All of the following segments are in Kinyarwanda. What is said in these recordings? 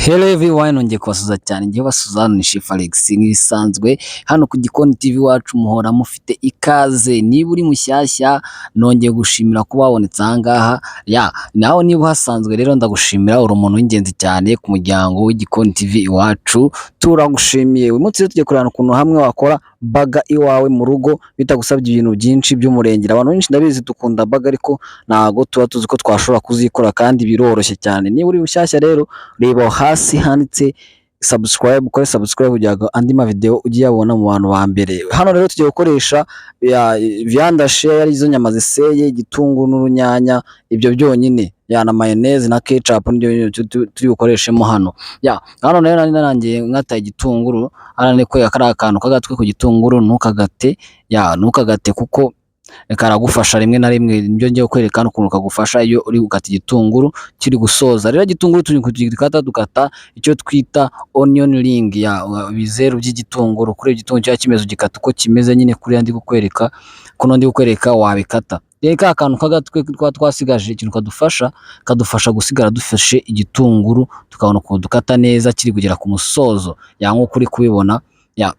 Hello everyone, nongeye kubasuhuza cyane. Ngewe basuhuza ni Chef Alex nk'ibisanzwe. Hano ku Gikoni TV iwacu muhora mufite ikaze. Niba uri mushyashya, nongeye gushimira kuba wabonetse aha ngaha. Ya nawe niba uhasanzwe rero, ndagushimira, uri umuntu w'ingenzi cyane ku muryango w'Igikoni TV iwacu, turagushimiye. Uyu munsi rero tugiye kureba ukuntu hamwe wakora burger iwawe mu rugo bitagusabye ibintu byinshi by'umurengera. Abantu benshi ndabizi dukunda burger, ariko ntago tuba tuzi ko twashobora kuzikora kandi biroroshye cyane. Niba uri mushyashya rero, reba hasi handitse subscribe, ukore subscribe kugira ngo andi mavideo ujye uyabona mu bantu ba mbere. Hano rero tugiye gukoresha viande hachée, arizo nyama ziseye, igitunguru n'urunyanya, ibyo byonyine, ya na mayonnaise na ketchup, nibyo bintu turi bukoreshemo hano. Ya hano rero nari narangiye nkata igitunguru. Hano ni kwereka kariya kantu k'agatwe ku gitunguru, ntukagate, ya ntukagate kuko karagufasha rimwe na rimwe. Nibyo ngiye kwereka hano ukuntu kagufasha iyo uri gukata igitunguru kiri gusoza. Rero igitunguru turi kugikata, dukata icyo twita onion ring, ya ibizeru by'igitunguru. Kuri igitunguru kiba kimeze, ugikata uko kimeze nyine kuriya ndi kukwereka, kuno ndi kukwereka wabikata. Rero ka kantu k'agatwe twa twasigaje, ikintu kadufasha gusigara dufashe igitunguru, tukabona ukuntu dukata neza kiri kugera ku musozo, ya nk'uko uri kubibona. Ya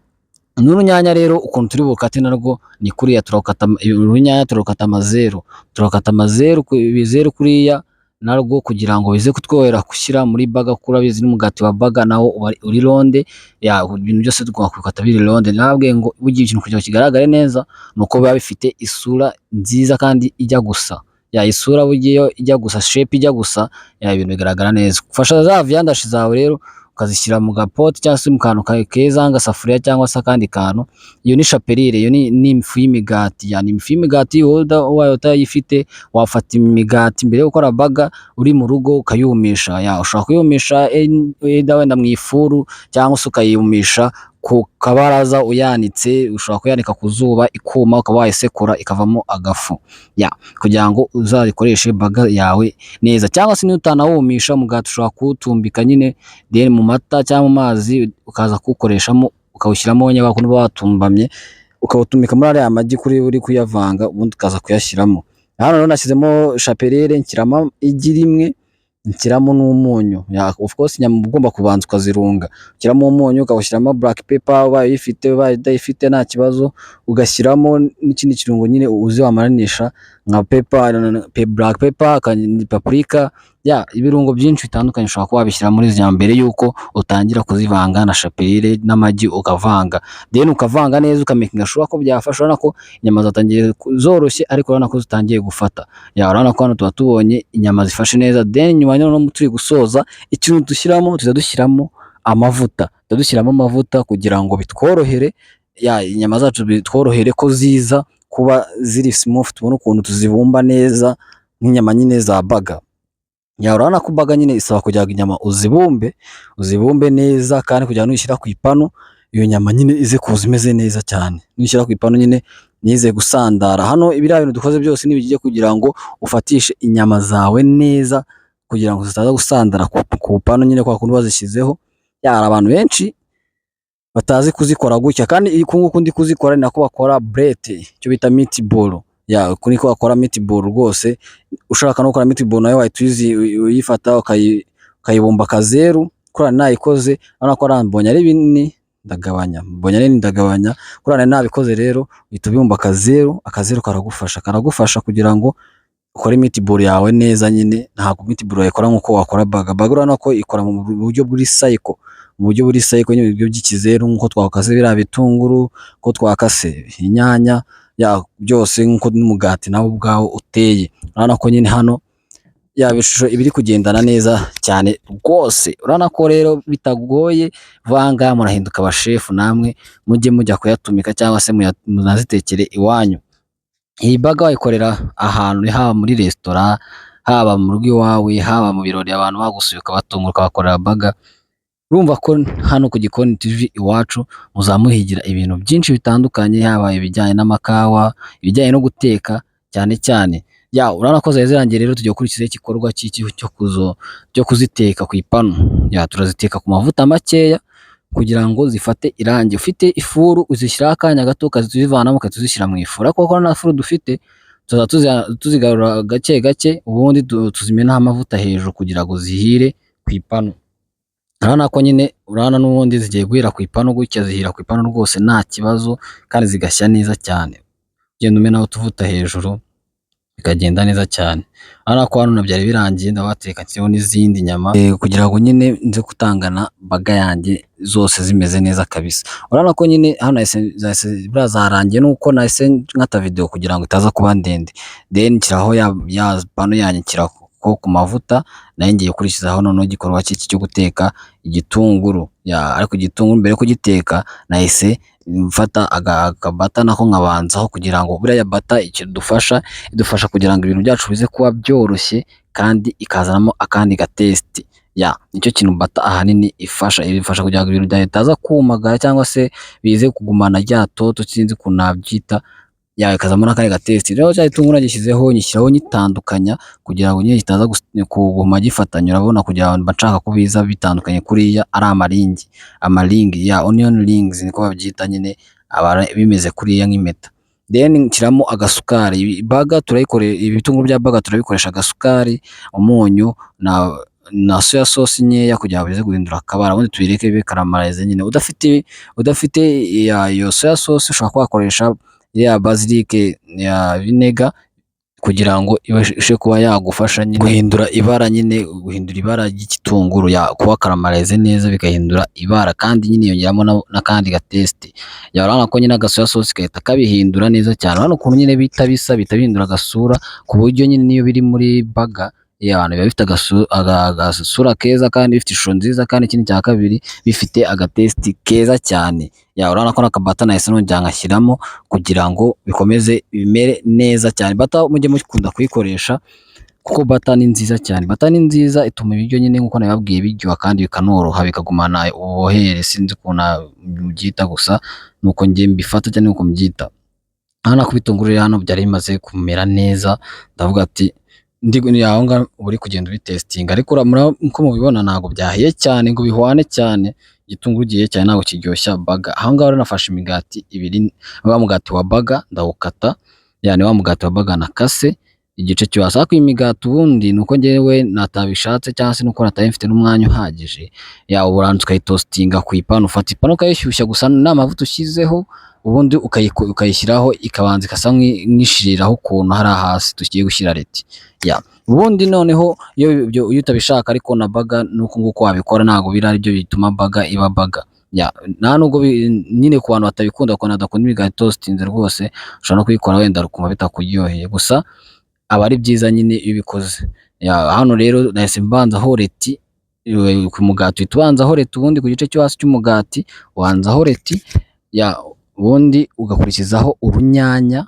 n'urunyanya rero, ukuntu turi bukate narwo ni kuriya, turakata urunyanya, turakata amazeru, turakata amazeru, ibizeru kuriya narwo, kugira ngo bize kutworohera gushyira muri burger, kuko urabizi n'umugati wa burger nawo uba uri ronde. Ya ibintu byose tugomba kubikata biri ronde. Nababwiye ngo burya ikintu kugira ngo kigaragare neza ni uko biba bifite isura nziza kandi ijya gusa. Ya isura burya iyo ijya gusa, shape ijya gusa, ya ibintu bigaragara neza. Ufasha za viande hachée zawe rero ukazishyira mu gapoti cyangwa se mu kantu keza, nk'agasafuriya cyangwa se akandi kantu. Iyo ni chapelure, iyo ni ifu y'imigati, yani ifu y'imigati. Wowe ubaye utayifite, wafata imigati mbere yo gukora burger uri mu rugo ukayumisha. Ya ushobora kuyumisha either wenda mu ifuru cyangwa se ukayumisha ku kabaraza uyanitse. Ushobora kuyanika ku zuba ikuma, ukaba wayisekura ikavamo agafu, ya kugira ngo uzayikoreshe burger yawe neza. Cyangwa se niba utanawumisha, umugati ushobora kuwutumbika nyine, then mu mata cyangwa mu mazi, ukaza kuwukoreshamo, ukawushyiramo nyine kwa kundi uba watumbamye, ukawutumbika muri ariya magi kuri uri kuyavanga, ubundi ukaza kuyashyiramo. Hano rero nashyizemo chapelure, nshyiramo igi rimwe, nshyiramo n'umunyu. Ya of course inyama uba ugomba kubanza ukazirunga, ushyiramo umunyu, ukawushyiramo black pepper ubaye uyifite, ubaye utayifite nta kibazo, ugashyiramo n'ikindi kirungo nyine uzi wamaranisha nka pepper, black pepper, paprika, ya ibirungo byinshi bitandukanye ushobora kuba wabishyira muri izi nyama mbere y'uko utangira kuzivanga na chapelure n'amagi, ukavanga, then ukavanga neza, ukamakinga sure ko byafasha. Urabona ko inyama zatangiye zoroshye, ariko urabona ko zitangiye gufata. Ya urabona ko hano tuba tubonye inyama zifashe neza. Then nyuma noneho turi gusoza, ikintu dushyiramo, tuza dushyiramo amavuta, tuza dushyiramo amavuta kugira ngo bitworohere, ya inyama zacu bitworohere ko ziza kuba ziri smooth, tubone ukuntu tuzibumba neza nk'inyama nyine za burger. Ya urabona ko burger nyine isaba kugira ngo inyama uzibumbe, uzibumbe neza, kandi kugira ngo nuyishyira ku ipanu iyo nyama nyine ize kuza imeze neza cyane. Nuyishyira ku ipanu nyine ntize gusandara. Hano biriya bintu dukoze byose ni kugira ngo ufatishe inyama zawe neza, kugira ngo zitaza gusandara ku ipanu nyine kwa kundi wazishyizeho. Ya hari abantu benshi batazi kuzikora gutya, kandi uku nguku ndi kuzikora ni nako bakora boulettes, icyo bita meatball. Ya uku niko bakora meatball rwose. Ushaka no gukora meatball nayo wahita uyifata ukayibumba akazeru. Kuriya nayikoze, urabona ko mbonye ari binini ndagabanya, mbonye ari nini ndagabanya. Kuriya nari nabikoze rero, uhita ubibumba akazeru. Akazeru karagufasha kugira ngo ukore meatball yawe neza nyine. Ntabwo meatball wayikora nk'uko wakora burger. Burger urabona ko ikora mu buryo buri circle, mu buryo buri circle nyine, buryo by'ikizeru, nk'uko twakase biriya bitunguru, uko twakase inyanya, ya byose nk'uko n'umugati nawo ubwawo uteye. Urabona ko nyine hano yaba ishusho iba iri kugendana neza cyane rwose. Urabona ko rero bitagoye, vanga murahinduka abashefu namwe, mujye mujya kuyatumika cyangwa se munazitekere iwanyu. Iyi burger wayikorera ahantu, haba muri resitora, haba mu rugo iwawe, haba mu birori abantu bagusuye, ukabatungura ukabakorera burger. Urumva ko hano ku Gikoni TV iwacu muzamuhigira ibintu byinshi bitandukanye, haba ibijyanye n'amakawa, ibijyanye no guteka cyane cyane. Ya urabona ko zari zirangiye rero, tugiye gukurikizaho igikorwa cyo kuziteka ku ipanu. Ya turaziteka ku mavuta makeya kugira ngo zifate irangi. Ufite ifuru uzishyiraho akanya gato, ukazivanamo ugahita uzishyira mu ifuru, ariko kuko nta furu dufite, tuza tuzigarura gake gake, ubundi tuzimenaho amavuta hejuru kugira ngo zihire ku ipanu. Urabona ko nyine, urabona n'ubundi zigiye guhira ku ipanu gutya, zihira ku ipanu rwose nta kibazo, kandi zigashya neza cyane. Ugenda umenaho utuvuta hejuru bikagenda neza cyane. Urabona ko hano byari birangiye, ndabateka nshyireho n'izindi nyama kugira ngo nyine nze gutangana burger yanjye zose zimeze neza kabisa. Urabona ko nyine hano buriya zarangiye, nuko nahise nkata video kugira ngo itaza kuba ndende. Then nshyiraho ya panu yanjye, nshyira ku mavuta, nayo ngiye gukurikizaho noneho igikorwa cy'iki cyo guteka igitunguru. Ariko igitunguru mbere yo kugiteka nahise mfata akabutter nako nkabanzaho, kugira ngo buriya butter icyo idufasha, idufasha kugira ngo ibintu byacu bize kuba byoroshye, kandi ikazanamo akandi gataste. Ya, nicyo kintu butter ahanini ifasha, ifasha kugira ngo ibintu byawe bitaza kumagara cyangwa se bize kugumana rya toto, sinzi ukuntu nabyita, ya, ikazamo n'akandi gataste. Rero cya gitunguru nagishyizeho, nyishyiraho nyitandukanya kugira ngo nyine kitaza kuguma gifatanye. Urabona, kugira ngo mba nshaka ko biza bitandukanye kuriya ari amaring, amaring ya onion rings niko babyita nyine, aba bimeze kuriya nk'impeta. Then nshyiramo agasukari. Burger turayikore, ibitunguru bya burger turabikoresha agasukari, umunyu na soya sauce nkeya kugira ngo bize guhindura akabara, ubundi tubireke bibe caramelize nyine. Udafite iyo soya sauce, ushobora kuba wakoresha ya balsamic ya vinegar kugira ngo ibashe kuba yagufasha nyine guhindura ibara nyine, guhindura ibara ry'igitunguru, ya, kuba caramelize neza bigahindura ibara, kandi nyine yongeramo n'akandi gataste. Ya, urabona ko nyine agasoya sauce gahita kabihindura neza cyane. Urabona ukuntu nyine bihita bisa, bihita bihindura agasura, ku buryo nyine niyo biri muri burger, ya, biba bifite agasura keza kandi bifite ishusho nziza, kandi ikindi cya kabiri bifite agataste keza cyane. Ya, urabona ko n'akabutter nahise nongera ngashyiramo kugira ngo bikomeze bimere neza cyane. Butter mujye mukunda kuyikoresha kuko butter ni nziza cyane. Butter ni nziza, ituma ibiryo nyine nk'uko nabibabwiye biryoha kandi bikanoroha, bikagumana ububohere, sinzi ukuntu nabyita, gusa nuko njye mbifata cyangwa nuko mbyita. Urabona ko ibitunguru rero hano byari bimaze kumera neza, ndavuga ati ndi aho ngaho uba uri kugenda ubitestinga, ariko uko mubibona ntabwo byahiye cyane ngo bihwane cyane. Igitunguru gihiye cyane ntabwo kiryoshya burger. Aho ngaho rero nafashe imigati ibiri, wa mugati wa burger ndawukata, yani wa mugati wa burger nakase igice cyo hasi. Ariko iyi migati ubundi ni uko njyewe natabishatse cyangwa se nuko natari mfite n'umwanya uhagije. Ya, uranza ukayitoastinga ku ipanu, ufata ipanu ukayishyushya gusa nta mavuta ushyizeho, ubundi ukayishyiraho ikabanza igasa nk'ishiriraho ukuntu hari hasi tugiye gushyira lettuce. Ya, ubundi noneho iyo utabishaka, ariko na burger nuko nguko wabikora, ntabwo biri aribyo bituma burger iba burger. Ya, nta nubwo nyine ku bantu batabikunda, ku bantu badakunda imigati itoastinze rwose, ushobora no kuyikora wenda ukumva bitakuryoheye, gusa aba ari byiza nyine iyo ubikoze. Ya, hano rero nahise mbanzaho lettuce ku mugati, uhita ubanzaho lettuce, ubundi ku gice cyo hasi cy'umugati ubanzaho lettuce, ya, ubundi ugakurikizaho urunyanya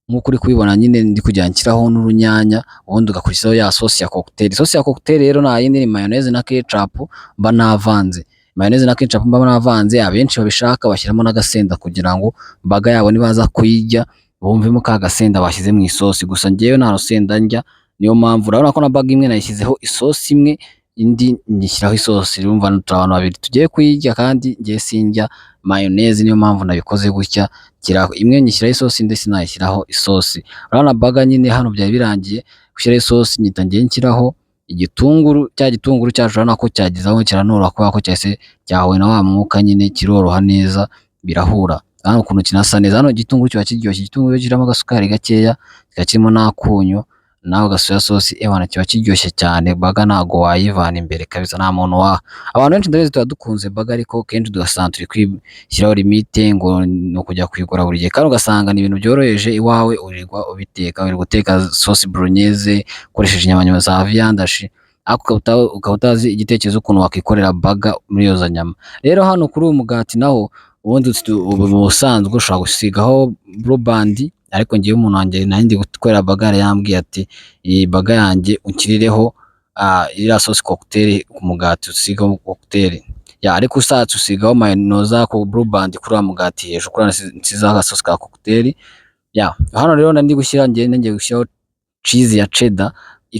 nk'uko uri kubibona nyine ndi kujya nshyiraho n'urunyanya, ubundi ugakurikizaho ya sauce ya cocktail. Sauce ya cocktail rero nta yindi, ni mayonnaise na ketchup mba navanze. Mayonnaise na ketchup mba navanze, abenshi babishaka bashyiramo n'agasenda kugira ngo burger yabo nibaza kuyirya bumvemo ka gasenda bashyize mu isosi. Gusa njyewe nta rusenda ndya, niyo mpamvu urabona ko na burger imwe nayishyizeho isosi imwe, indi nyishyiraho isosi. Urumva turi abantu babiri tugiye kuyirya, kandi njye sindya mayonnaise, niyo mpamvu nabikoze gutya, imwe nyishyiraho isosi, indi sinayishyiraho isosi. Urabona burger nyine hano byari birangiye gushyiraho isosi, mpita njye nshyiraho igitunguru. Cya gitunguru cyacu urabona ko cyageze aho kiranoroha kubera ko cyahise cyahuye na wa mwuka nyine, kiroroha neza, birahura. Urabona ukuntu kinasa neza. Hano igitunguru kiba kiryoshye, igitunguru iyo kirimo agasukari gakeya, kikaba kirimo n'akunyu nawe gasoya sauce, ewana kiba kiryoshye cyane. Burger ntago wayivana imbere kabisa, nta muntu wa abantu benshi ndabizi tuba dukunze burger, ariko kenshi ugasanga turi kwishyiraho limite ngo ni ukujya kuyigura buri gihe, kandi ugasanga ni ibintu byoroheje iwawe urirwa ubiteka, uri guteka sauce bolognese ukoresheje inyama za viande hachée, ariko ukaba utazi igitekerezo ukuntu wakikorera burger muri izo nyama. Rero hano kuri uyu mugati naho ubundi mu busanzwe ushobora gusigaho Blue Band, ariko njyewe umuntu wanjye nari ndi gukorera burger yari yambwiye ati iyi burger yanjye unshyirireho iriya sauce cocktail ku mugati, usigaho cocktail. Ya, ariko ushatse usigaho mayonnaise ku Blue Band kuri wa mugati hejuru, kuri nsizeho agasosi ka cocktail. Ya, hano rero nari ndi gushyira, njye ngiye gushyiraho cheese ya cheddar.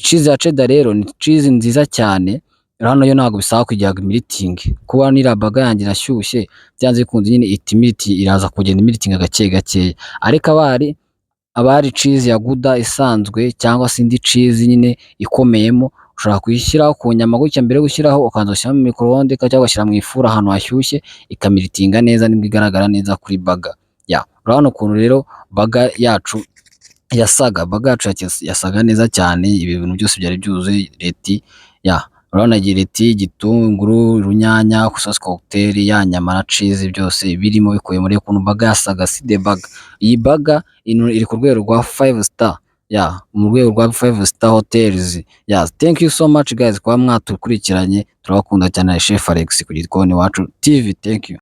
Cheese ya cheddar rero ni cheese nziza cyane. Hano yo ntabwo bisaba kugira ngo imeltinge, kuba niriya burger yanjye irashyushye, byanze bikunze nyine ihita imelti, iraza kugenda imeltinga gake gakeya. Ariko abari cheese ya gouda isanzwe cyangwa se indi cheese nyine ikomeyemo, Ushobora kuyishyiraho ku nyama gutya. Mbere yo gushyiraho, ukabanza ugashyira mu micro-onde cyangwa ugashyira mu ifuru ahantu hashyushye, ikameltinga neza, nibwo igaragara neza kuri burger. Ya, urabona ukuntu rero burger yacu yasaga. Burger yacu yasaga neza cyane. Ibi bintu byose byari byuzuye laitue. Ya, urabona laitue, igitunguru, urunyanya, sauce cocktail, ya nyama na cheese, byose birimo bikuye muri ukuntu burger yasaga. See the burger. Iyi burger iri ku rwego rwa 5 star, ya, mu rwego rwa 5 star hotels. Ya, thank you so much guys kuba mwatukurikiranye, turabakunda cyane. Chef Alex ku Gikoni Iwacu TV, thank you.